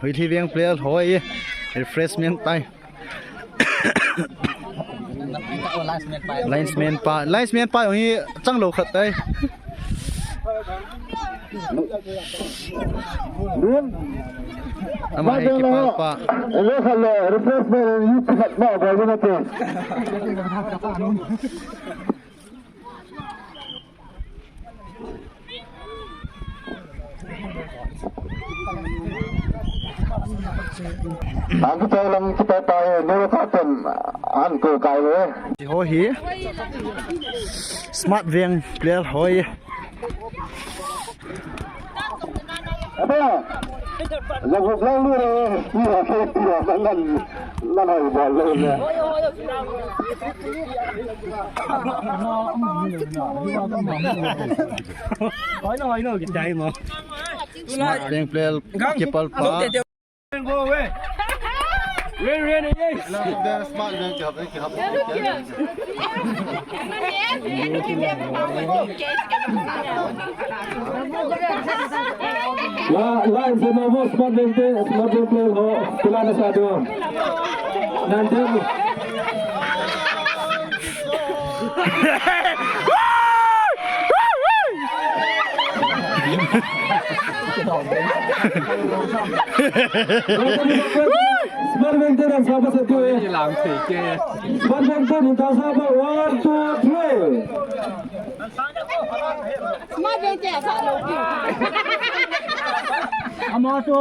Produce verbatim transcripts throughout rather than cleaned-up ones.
Hoithiveng player ho hi refreshment time. Linesman pa, linesman pa hi chang lou khat tai. Ama hi kipal pa. Refreshment, youth khat ma bol na te. Ang kita lang kita tayo, nuro katon, ang ko kayo eh. Ho hi. Smart Veng player ho hi. Aba, lagu lang nuro, nuro katon, nuro katon. Smart Veng player kipal pa. La, la, se no vos, Smart Veng te, Smart Veng player ho, pula na sa do. Nan te. Smart Veng te dan sa pa sa tu eh. Smart Veng te dan sa pa, one, two, three. Ama tu.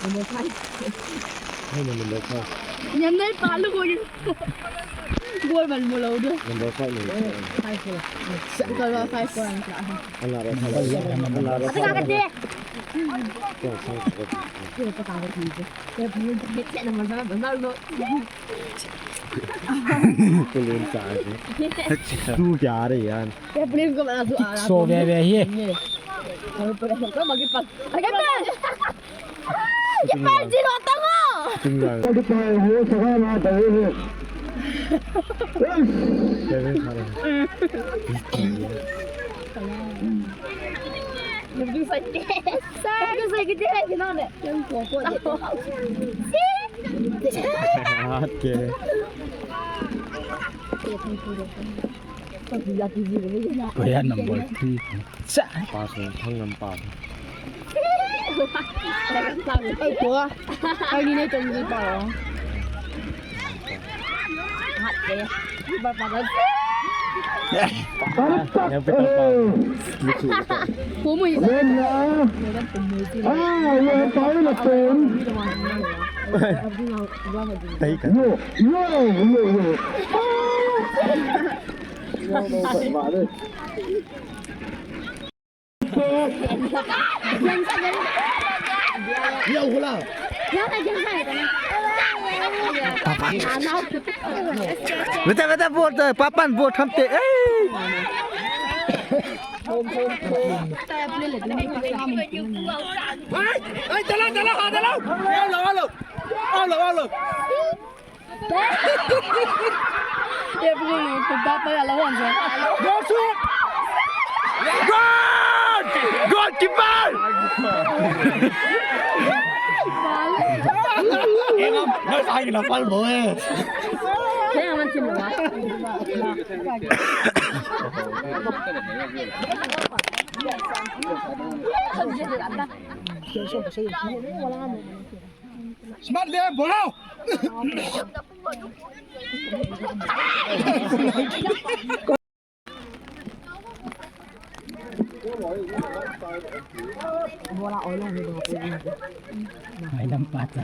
Number five. Goal man mo lo do. Number five ni. Five four. Sa, kalau five four ang sa. Ala ra. Ala ra. Ate ka kate. Yo, pa ka kate. Yo, pa ka kate. Tulun sa ate. Tu kya re yaar. Ye police ko mara su aa. So ve ve hi. Ye. Ko magi pa. Age pa. Ye pa jino tango. Tinggal. Ye pa ho sa na ta ye. Ye pa ho. Nabing sa ke. Sa ke sa ke de na ne. Yang ko ko. Okay. Kaya number three. Sa. Pasok, hanggang pa. Ay, kuha. Ay, hindi na itong hindi pa, oh. Hot eh. Di ba pagod? Yan, pitang pa. Pumuwi. Yan na. Ah, yan tayo na, friend. Tahi ka. Yo, yo, yo, yo. Beta, beta, bol, eh, papan, bol, thamte, eh. Ai, ai, dala, dala, ha, dala. Alo, alo. Alo, alo. Ye, bro, tu papa ya la wanza. Go shoot! Goal! Goalkeeper! Eh, no, no, ay, na palmo, eh. Kaya man si Mama. Smart le, bolo! Bola olong ni dong. Ay, lampas, ah.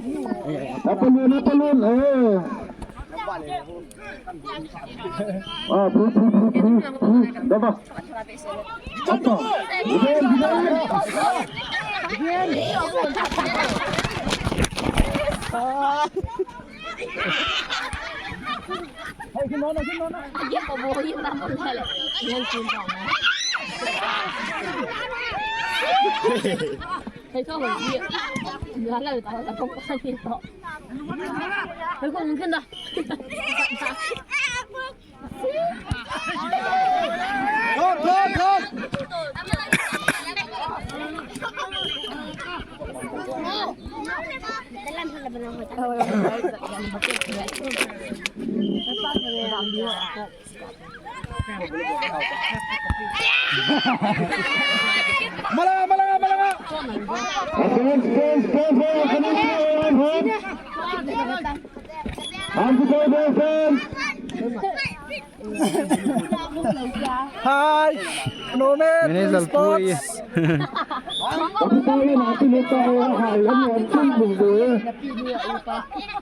Napalun, napalun, eh. Ah, phu, phu, phu, phu, phu. Daba. Apa? Given, given. Malanga, malanga, malanga. Fans, fans, fans, fans, fans. Hi, Nomen, Sports.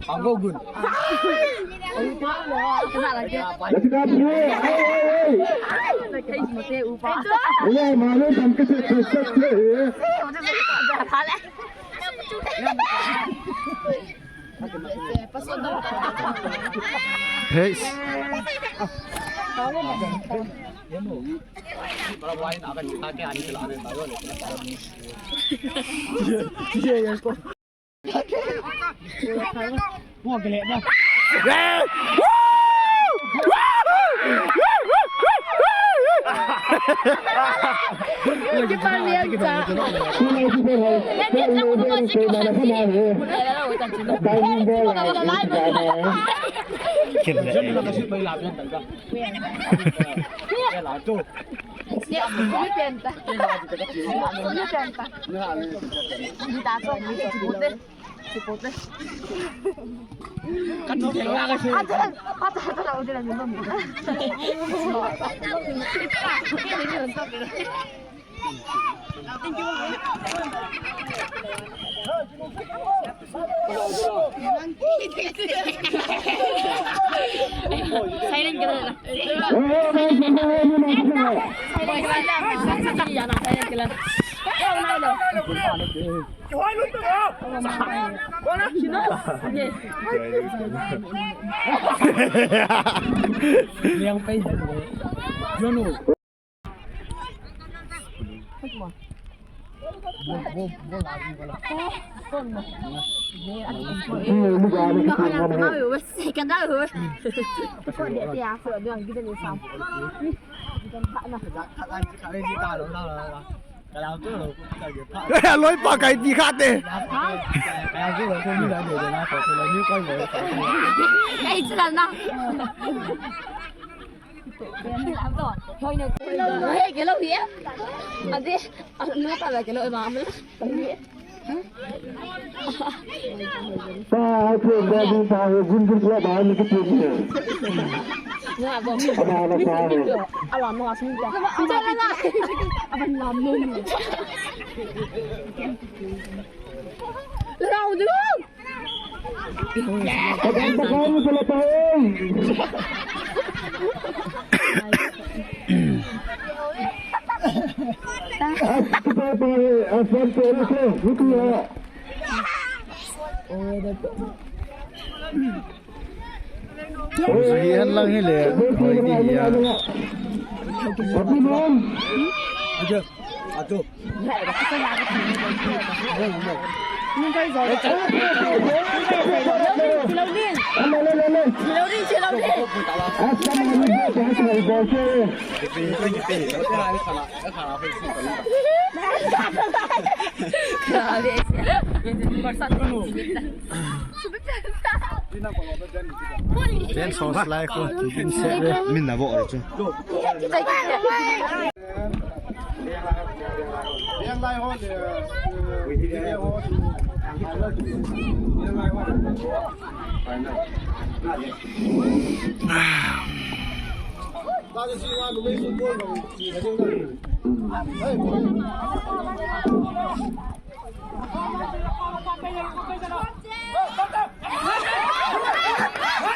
Let's go, good. Peace. Silent killer. Silent killer. Silent killer. Loi pa kai ti kha te. Ei, chu la na. Hey, ke lo hi. Ade, a, na ta la ke lo ma. Pa, a chu ba di pa, gun gun la ba ni ke ti. Na ba. Ba la pa. Ala no asin ta. Ala la. Aban lam no. Lao du. Hi hen lang hi le. Hoi di hi a. Atu. Ten song slide ko, tin set le. Min na bo chu.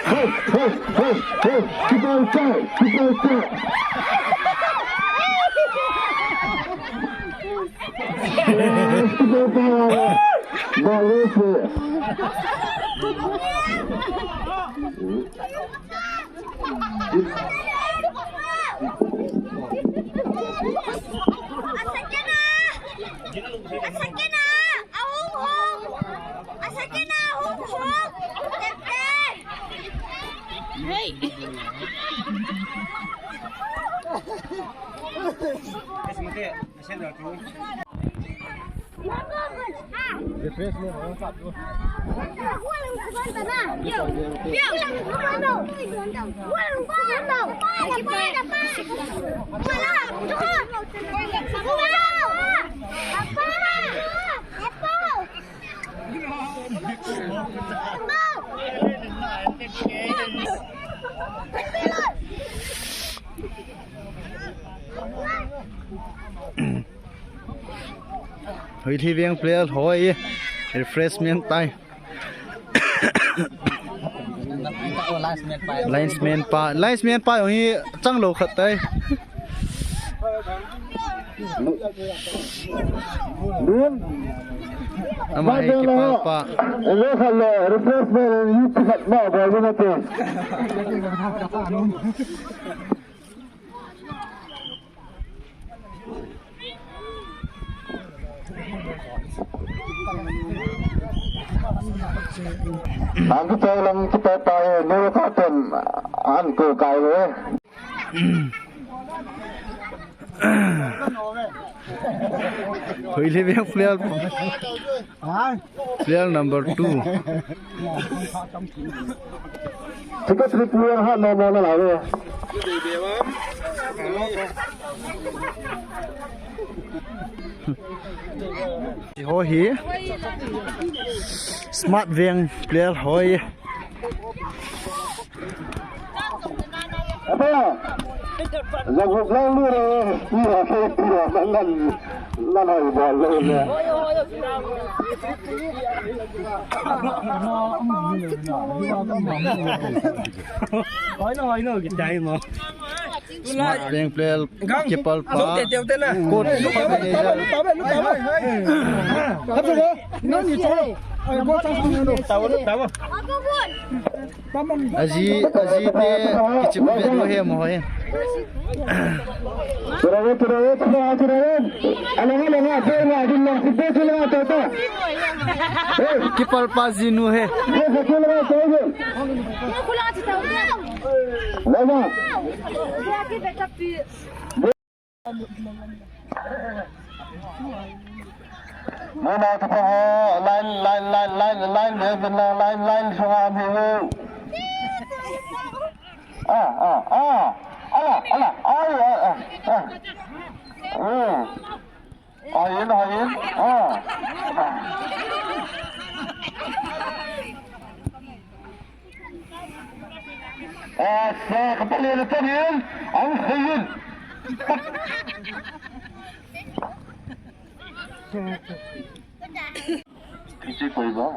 Hey, hey, hey, hey, keep on tight, keep on tight. Yes, keep on tight. Now listen. Hoilhiveng player hoi refreshment tai. Linesman pa, linesman pa jong hi chang lou khat tai. Ama hi kipalpa. Refreshment ni khat ma ba ni te. Ang kita lam kita tayo, nuro katon, an ko kayo eh. Hoilhiveng player. Player number two. Ticket three player ha, no, no, no, no. Ho hi. Smart Veng player hoi. Apa? Lagu lalu re, iya, iya, nan, nan, nan, hai, bol, lalu re. Hai, no, hai, no, kita mo. Smart Veng player, kipalpa. Coach. Aji, aji te kichep ve lo he mo he. Kipalpa jinu he. Muna kita ho, line, line, line, line, line, line, line, line, sunga mi ho. Ah, ah, ah. Ala, ala, ay, ah, ah, ah. Hmm. Ahin, ahin. Ah. Asa, kapal na tanin ang hayun. Kichi ko iba.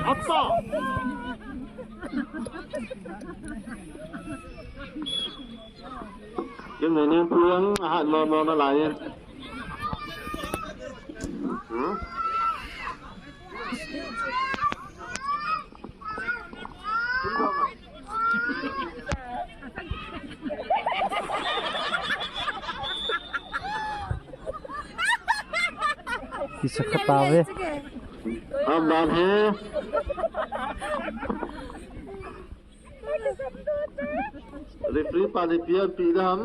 Apa? Yung nene pulang hat mo mo na layan. Hmm? Kisa kata ve. Ham ban hai. Referee pa ne pia pi dam.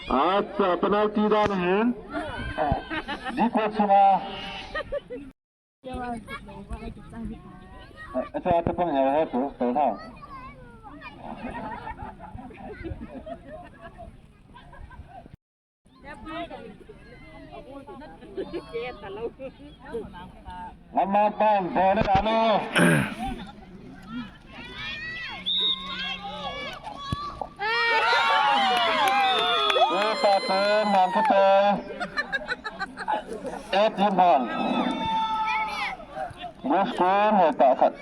Acha, penalty dan hin. Di ko chunga. Acha, acha, pang ya, ya, tu, tu, ha. Lama bang, bole ano. Kita tu, man kita. Eh, team ball. Bos ko, hai tak kat.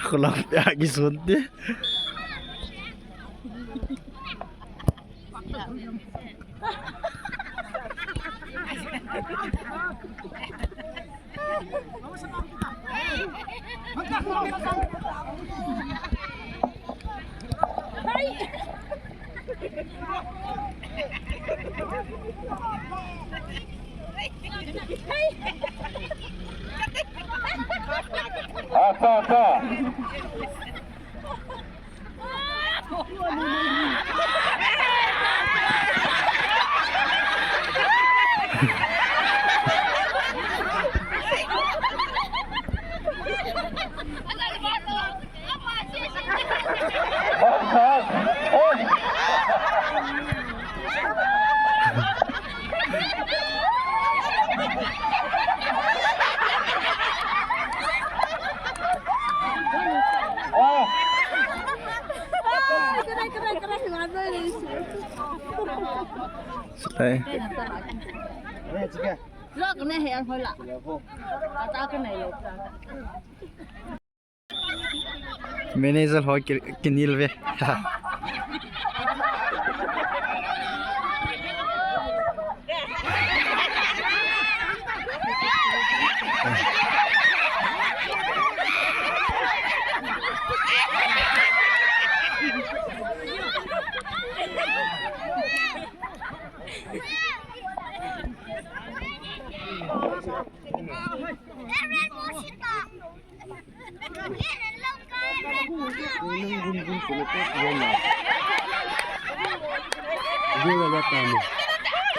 Kulang pia kisun ti. Asa, asa. Sai. Manager ho ki, kinil ve.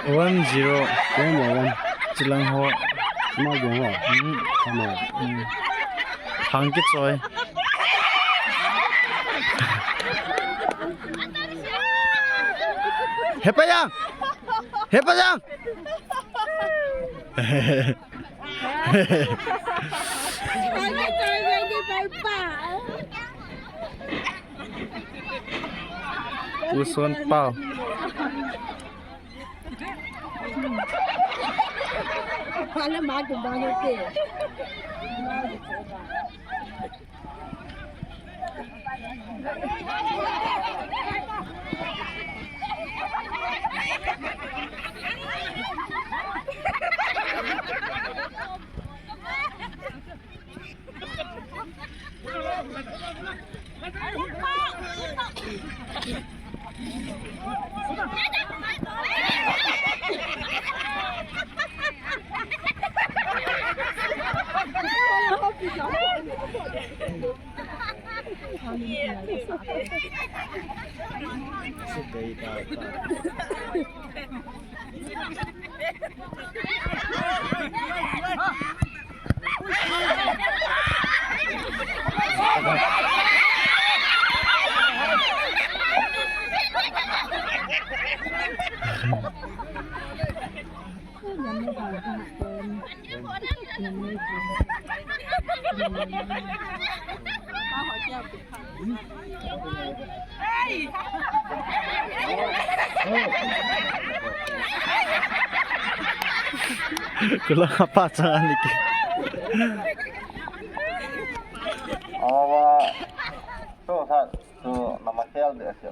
One zero. One zero. Chilang ho. Sima geng ho. Hmm. Ano. Hmm. Hang kichoi. Hepa yang. Hepa yang. Uson pau. Kulang apa chang ani ki. Awa. So, sa, so, nama tel de, so.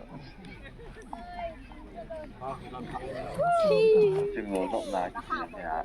Chim lo dok na, ya.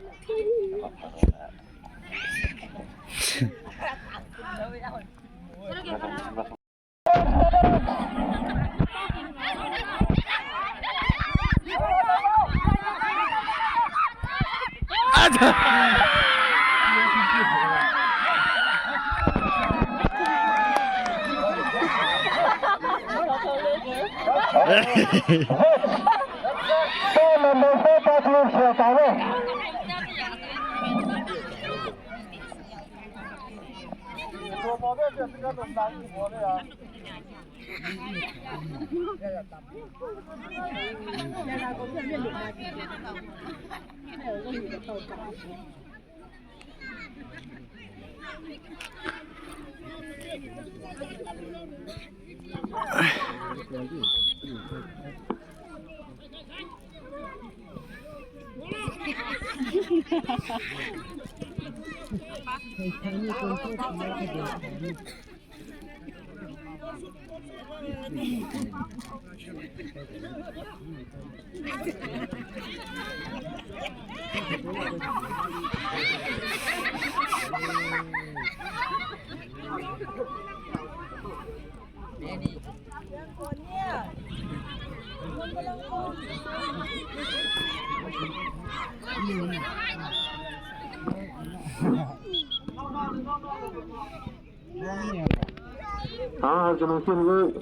Ah, jangan sini.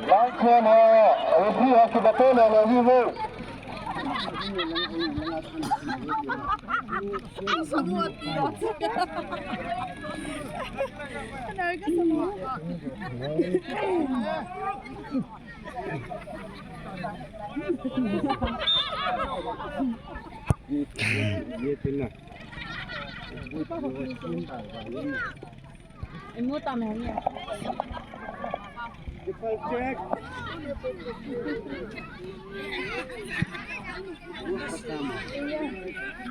Last one, uh, referee has to button and everywhere.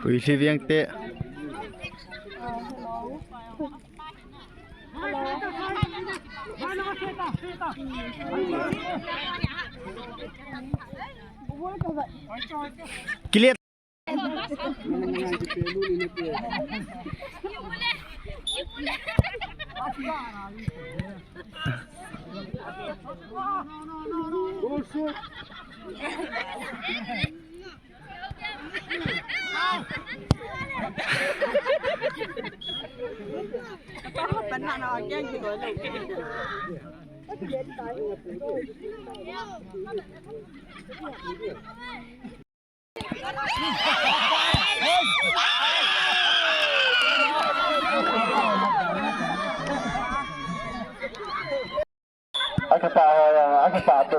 Puisi Viengte. Clear. Akita, akita tu.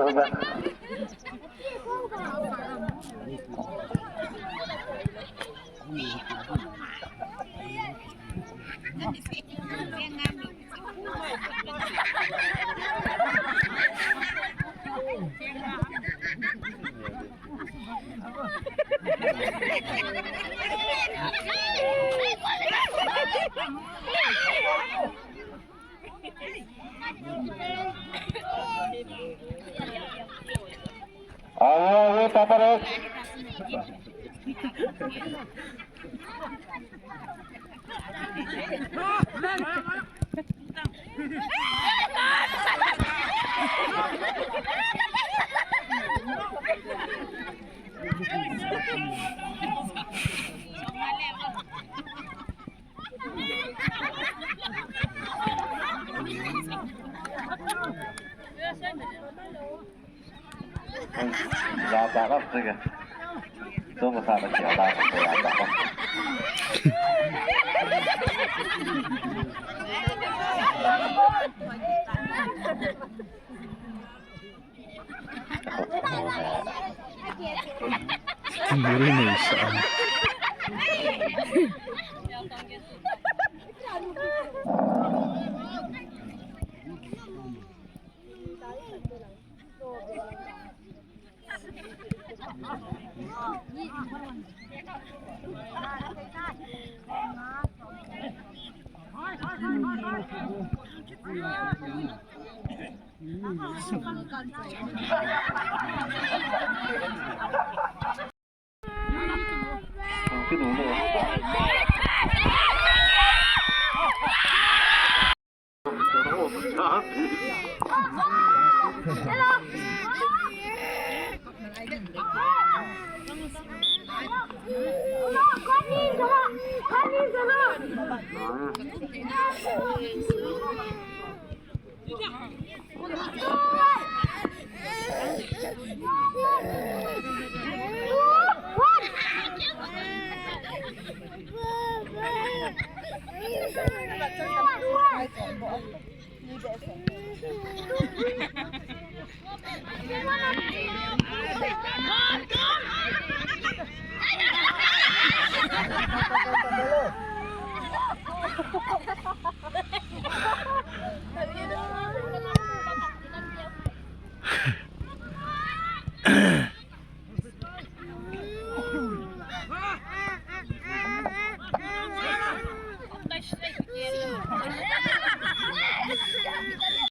Ayo, ayo, Tatarek.